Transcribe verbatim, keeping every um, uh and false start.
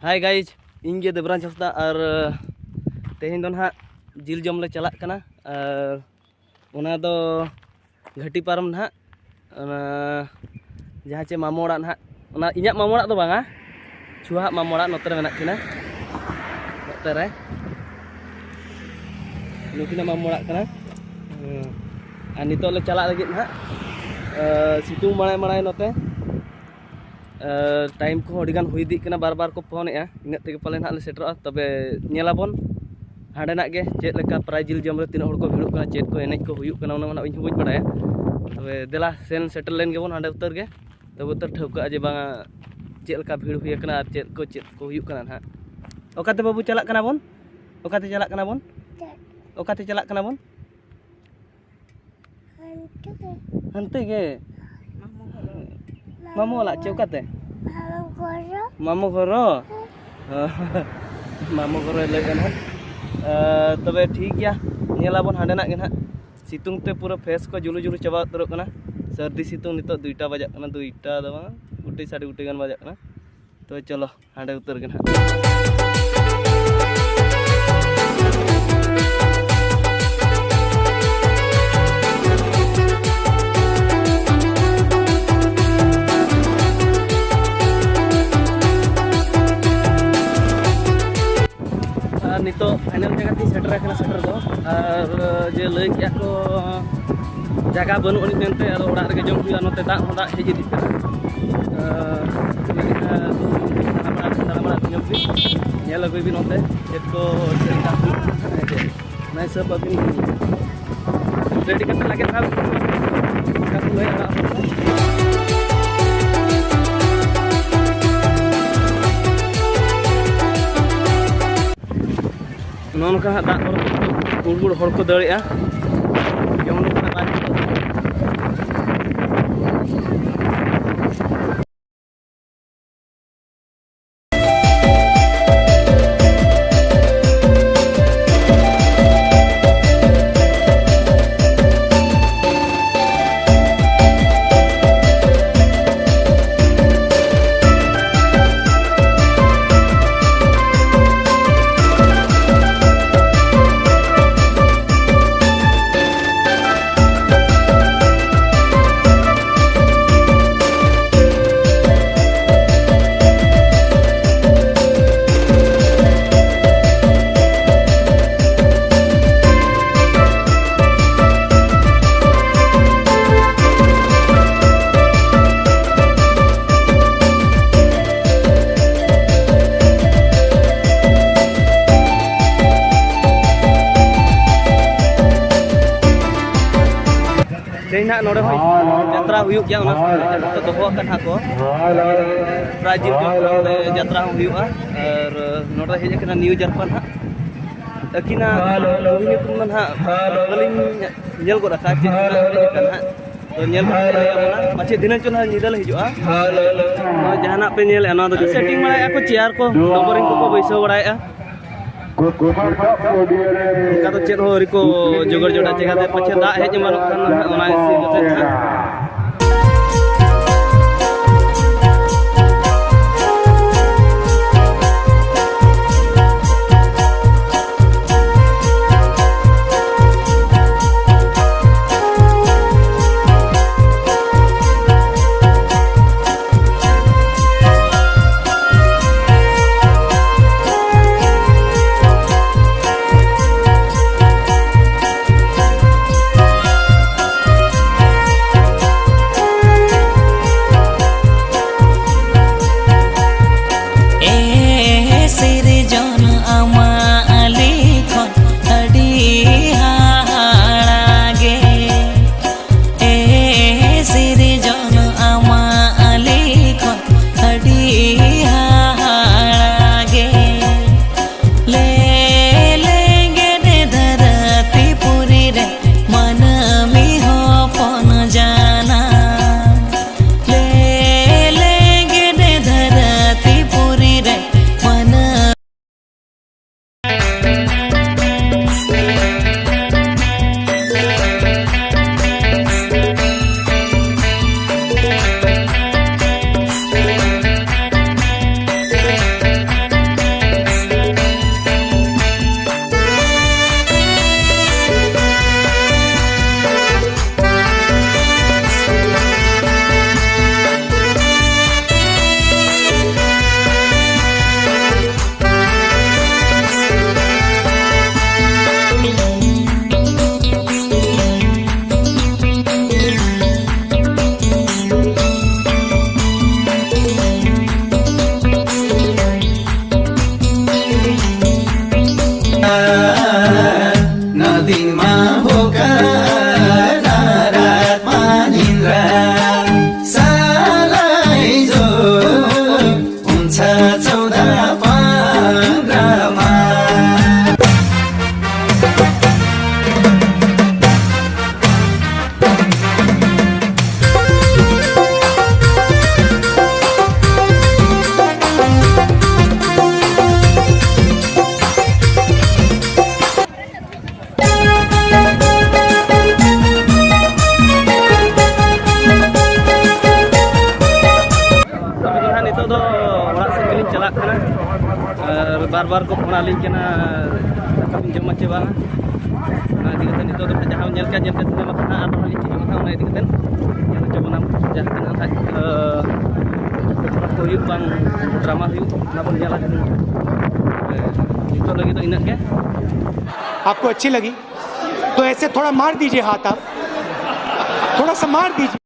Hi guys, ᱤᱧ ᱜᱮ ᱫᱮᱵᱽᱨᱟᱡᱽ ᱦᱟᱸᱥᱫᱟ᱾ ᱟᱨ ᱛᱮᱦᱮᱧ ᱫᱚ ᱱᱟᱦᱟᱜ ᱡᱤᱞ ᱡᱚᱢ ᱞᱮ ᱪᱟᱞᱟᱜ ᱠᱟᱱᱟ᱾ ᱟᱨ ᱚᱱᱟ ᱫᱚ ᱜᱷᱟᱹᱴᱤ ᱯᱟᱨᱚᱢ ᱱᱟᱦᱟᱜ, ᱚᱱᱟ ᱡᱟᱦᱟᱸ ᱪᱮ ᱢᱟᱢᱚ ᱚᱲᱟᱜ ᱱᱟᱦᱟᱜ, ᱚᱱᱟ ᱤᱧᱟᱹᱜ ᱢᱟᱢᱚ ᱚᱲᱟᱜ ᱫᱚ ᱵᱟᱝᱟ, ᱪᱷᱩᱣᱟᱜ ᱢᱟᱢᱚ ᱚᱲᱟᱜ ᱱᱚᱛᱮ ᱨᱮ ᱢᱮᱱᱟᱜ ᱠᱤᱱᱟ᱾ ᱱᱚᱛᱮ ᱨᱮ ᱱᱩᱠᱤᱱᱟᱜ ᱢᱟᱢᱚ ᱚᱲᱟᱜ ᱠᱟᱱᱟ᱾ ᱦᱮᱸ᱾ ᱟᱨ ᱱᱤᱛᱚᱜ ᱞᱮ ᱪᱟᱞᱟᱜ ᱞᱟᱹᱜᱤᱫ ᱱᱟᱦᱟᱜ, ᱥᱤᱛᱩᱝ ᱢᱟᱲᱟᱭ ᱢᱟᱲᱟᱭ ᱱᱚᱛᱮ᱾ ᱴᱟᱭᱤᱢ ᱠᱚᱦᱚᱸ ᱟᱹᱰᱤ ᱜᱟᱱ ᱦᱩᱭ ᱤᱫᱤᱜ ᱠᱟᱱᱟ, ᱵᱟᱨ ᱵᱟᱨ ᱠᱚ ᱯᱷᱳᱱᱮᱜᱼᱟ᱾ ᱤᱱᱟᱹᱜ ᱛᱮᱜᱮ ᱯᱟᱞᱮ ᱱᱟᱦᱟᱜ ᱞᱮ ᱥᱮᱴᱮᱨᱚᱜᱼᱟ᱾ ᱛᱚᱵᱮ ᱧᱮᱞᱟᱵᱚᱱ ᱦᱟᱸᱰᱮᱱᱟᱜ ᱜᱮ, ᱪᱮᱫ ᱞᱮᱠᱟ ᱯᱨᱟᱭᱤᱡᱽ ᱡᱤᱞ ᱡᱚᱢ ᱨᱮ ᱛᱤᱱᱟᱹᱜ ᱦᱚᱲ ᱠᱚ ᱵᱷᱤᱲᱚᱜ ᱠᱟᱱᱟ, ᱪᱮᱫ ᱠᱚ ᱮᱱᱮᱡ ᱠᱚ ᱦᱩᱭᱩᱜ ᱠᱟᱱᱟ, ᱚᱱᱟ ᱢᱟ ᱱᱟᱦᱟᱜ ᱤᱧ ᱦᱚᱸ ᱵᱟᱹᱧ ᱵᱟᱲᱟᱭᱟ᱾ ᱛᱚᱵᱮ ᱫᱮᱞᱟ ᱥᱮᱱ ᱥᱮᱴᱮᱨ ᱞᱮᱱ ᱜᱮᱵᱚᱱ ᱦᱟᱸᱰᱮ ᱩᱛᱟᱹᱨ ᱜᱮ, ᱛᱚᱵᱮ ᱩᱛᱟᱹᱨ ᱴᱷᱟᱹᱣᱠᱟᱹᱜᱼᱟ ᱡᱮ ᱵᱟᱝᱟ ᱪᱮᱫ ᱞᱮᱠᱟ ᱵᱷᱤᱲ ᱦᱩᱭ ᱟᱠᱟᱱᱟ ᱟᱨ ᱪᱮᱫ ᱠᱚ, ᱪᱮᱫ ᱠᱚ ᱦᱩᱭᱩᱜ ᱠᱟᱱᱟ ᱱᱟᱦᱟᱜ᱾ ᱚᱠᱟᱛᱮ ᱵᱟᱹᱵᱩ ᱪᱟᱞᱟᱜ ᱠᱟᱱᱟ ᱵᱚᱱ? ᱚᱠᱟᱛᱮ ᱪᱟᱞᱟᱜ ᱠᱟᱱᱟ ᱵᱚᱱ? ᱚᱠᱟᱛᱮ ᱪᱟᱞᱟᱜ ᱠᱟᱱᱟ ᱵᱚᱱ? ᱦᱟᱱᱛᱮ ᱜᱮ᱾ ᱢᱟᱢᱚ ᱚᱲᱟᱜ ᱪᱮ ᱚᱠᱟᱛᱮ? ᱢᱟᱢᱚ ᱜᱷᱚᱨᱚ᱾ ᱢᱟᱢᱚ ᱜᱷᱚᱨᱚᱭ ᱞᱟᱹᱭᱮᱫᱼᱟ ᱱᱟᱦᱟᱜ᱾ ᱛᱚᱵᱮ ᱴᱷᱤᱠ ᱜᱮᱭᱟ, ᱧᱮᱞᱟᱵᱚᱱ ᱦᱟᱸᱰᱮᱱᱟᱜ ᱜᱮ ᱱᱟᱦᱟᱜ᱾ ᱥᱤᱛᱩᱝ ᱛᱮ ᱯᱩᱨᱟᱹ ᱯᱷᱮᱥ ᱠᱚ ᱡᱩᱞᱩ ᱡᱩᱞᱩ ᱪᱟᱵᱟ ᱩᱛᱟᱹᱨᱚᱜ ᱠᱟᱱᱟ᱾ ᱥᱟᱹᱨᱫᱤ ᱥᱤᱛᱩᱝ ᱱᱤᱛᱚᱜ ᱫᱩᱭᱴᱟ ᱵᱟᱡᱟᱜ ᱠᱟᱱᱟ, ᱫᱩᱭᱴᱟ ᱫᱚ ᱵᱟᱝ, ᱜᱩᱴᱤ ᱥᱟᱲᱮ ᱜᱩᱴᱤ ᱜᱟᱱ ᱵᱟᱡᱟᱜ ᱠᱟᱱᱟ᱾ ᱛᱚ ᱪᱚᱞᱚ, ᱦᱟᱸᱰᱮ ᱩᱛᱟᱹᱨ ᱜᱮ ᱱᱟᱦᱟᱜ᱾ ᱟᱨ ᱱᱤᱛᱚᱜ ᱯᱷᱟᱭᱱᱟᱞ ᱡᱟᱭᱜᱟ ᱛᱤᱧ ᱥᱮᱴᱮᱨ ᱟᱠᱟᱱᱟ ᱥᱮᱴᱮᱨ ᱫᱚ᱾ ᱟᱨ ᱡᱮ ᱞᱟᱹᱭ ᱠᱮᱜᱼᱟ ᱠᱚ ᱡᱟᱭᱜᱟ ᱵᱟᱹᱱᱩᱜ ᱟᱹᱱᱤᱡ ᱢᱮᱱᱛᱮ, ᱟᱫᱚ ᱚᱲᱟᱜ ᱨᱮᱜᱮ ᱡᱚᱢ ᱦᱩᱭᱩᱜᱼᱟ᱾ ᱱᱚᱛᱮ ᱫᱟᱜ ᱦᱚᱸ ᱫᱟᱜ ᱦᱮᱡ ᱤᱫᱤᱜ ᱠᱟᱱᱟ᱾ ᱟᱨ ᱫᱟᱬᱟ ᱵᱟᱲᱟ ᱫᱟᱬᱟ ᱵᱟᱲᱟ ᱧᱚᱜ ᱵᱤᱱ, ᱧᱮᱞ ᱟᱹᱜᱩᱭ ᱵᱤᱱ ᱱᱚᱛᱮ ᱪᱮᱫ ᱠᱚ ᱪᱮᱫ ᱞᱮᱠᱟ ᱦᱩᱭᱩᱜ ᱠᱟᱱᱟ ᱦᱮᱸ ᱪᱮ᱾ ᱚᱱᱟ ᱦᱤᱥᱟᱹᱵ ᱟᱹᱵᱤᱱ ᱨᱮᱰᱤ ᱠᱟᱛᱮ ᱞᱟᱜᱮ ᱫᱷᱟᱨᱟ ᱪᱮᱠᱟ ᱠᱚ ᱞᱟᱹᱭᱟ ᱚᱲᱟᱜ ᱦᱚᱲ ᱠᱚ᱾ ᱱᱚᱜᱼᱚ ᱱᱚᱝᱠᱟ ᱦᱟᱸᱜ ᱫᱟᱜ ᱠᱚᱨᱮ ᱜᱩᱲ ᱜᱩᱲ ᱦᱚᱲ ᱠᱚ ᱫᱟᱹᱲᱮᱜᱼᱟ᱾ ᱡᱮᱢᱚᱱ ᱱᱚᱝᱠᱟ ᱵᱟᱭ ᱱᱟᱦᱟᱜ ᱱᱚᱰᱮ ᱦᱚᱸ ᱡᱟᱛᱨᱟ ᱦᱩᱭᱩᱜ ᱜᱮᱭᱟ, ᱚᱱᱟ ᱥᱚᱢᱚᱭ ᱡᱟᱦᱟᱸ ᱠᱚ ᱫᱚᱦᱚ ᱟᱠᱟᱫ ᱱᱟᱦᱟᱜ ᱠᱚ, ᱯᱨᱟᱭ ᱡᱤᱞ ᱡᱚᱢ ᱠᱚ ᱱᱚᱰᱮ ᱡᱟᱛᱨᱟ ᱦᱚᱸ ᱦᱩᱭᱩᱜᱼᱟ᱾ ᱟᱨ ᱱᱚᱰᱮ ᱦᱮᱡ ᱟᱠᱟᱱᱟ ᱱᱤᱭᱩ ᱡᱟᱨᱯᱟ ᱱᱟᱦᱟᱜ᱾ ᱟᱹᱠᱤᱱᱟᱜ ᱢᱩᱵᱷᱤ ᱧᱩᱛᱩᱢ ᱫᱚ ᱱᱟᱦᱟᱜ ᱵᱟᱹᱞᱤᱧ ᱧᱮᱞ ᱜᱚᱫ ᱟᱠᱟᱫᱼᱟ, ᱪᱮᱫ ᱠᱟᱱᱟ ᱦᱤᱡᱩᱜ ᱠᱟᱱᱟ ᱱᱟᱦᱟᱜ᱾ ᱛᱚ ᱧᱮᱞ ᱠᱟᱛᱮ ᱞᱟᱹᱭ ᱟᱵᱚᱱᱟ, ᱯᱟᱪᱷᱮ ᱫᱷᱤᱱᱟᱹᱝ ᱪᱚ ᱱᱟᱦᱟᱜ ᱧᱤᱫᱟᱹ ᱞᱮ ᱦᱤᱡᱩᱜᱼᱟ᱾ ᱛᱚ ᱡᱟᱦᱟᱱᱟᱜ ᱯᱮ ᱧᱮᱞᱮᱫᱼᱟ, ᱱᱚᱣᱟ ᱫᱚ ᱥᱮᱴᱤᱝ ᱵᱟᱲᱟᱭᱮᱫᱼᱟ ᱠᱚ, ᱪᱮᱭᱟᱨ ᱠᱚ ᱰᱚᱵᱚᱨᱤᱝ ᱠᱚᱠᱚ ᱵᱟᱹᱭᱥᱟᱹᱣ ᱵᱟᱲᱟᱭᱮᱫᱼᱟ᱾ ᱚᱱᱠᱟ ᱫᱚ ᱪᱮᱫ ᱦᱚᱸ ᱟᱹᱣᱨᱤ ᱠᱚ ᱡᱚᱜᱟᱲ ᱡᱚᱲᱟ, ᱪᱮᱠᱟᱛᱮ ᱯᱟᱪᱷᱮ ᱫᱟᱜ ᱦᱮᱡ ᱮᱢᱟᱱᱚᱜ ᱠᱷᱟᱱ ᱱᱟᱦᱟᱜ ᱚᱱᱟ ᱦᱤᱥᱟᱹᱵ ᱠᱟᱛᱮ ᱱᱟᱦᱟᱜ᱾ ᱵᱟᱨ ᱵᱟᱨ ᱠᱚ ᱯᱷᱳᱱ ᱟᱹᱞᱤᱧ ᱠᱟᱱᱟ, ᱫᱟᱠᱟ ᱵᱤᱱ ᱡᱚᱢᱟ ᱪᱮ ᱵᱟᱝ? ᱚᱱᱟ ᱤᱫᱤ ᱠᱟᱛᱮ ᱱᱤᱛᱚᱜ ᱫᱚ ᱡᱟᱦᱟᱸ ᱧᱮᱞ ᱠᱮᱫ, ᱧᱮᱞ ᱠᱮᱫ ᱥᱤᱱᱮᱢᱟ ᱠᱟᱱᱟ, ᱟᱨ ᱦᱟᱸᱜ ᱞᱤᱧ ᱦᱤᱡᱩᱜ ᱠᱟᱱᱟ, ᱚᱱᱟ ᱤᱫᱤ ᱠᱟᱛᱮ ᱧᱮᱞ ᱦᱚᱪᱚ ᱵᱚᱱᱟ ᱡᱟᱦᱟᱸ ᱛᱤᱱᱟᱹᱜ ᱦᱟᱸᱜ, ᱟᱹ, ᱠᱚ ᱦᱩᱭᱩᱜ ᱵᱟᱝ, ᱰᱨᱟᱢᱟ ᱦᱩᱭᱩᱜ, ᱚᱱᱟ ᱵᱚᱱ ᱧᱮᱞᱟ᱾ ᱱᱤᱛᱚᱜ ᱞᱟᱹᱜᱤᱫ ᱫᱚ ᱤᱱᱟᱹᱜ ᱜᱮ᱾ आपको अच्छी लगी तो ऐसे थोड़ा मार दीजिए हाथ आप, थोड़ा सा मार दीजिए।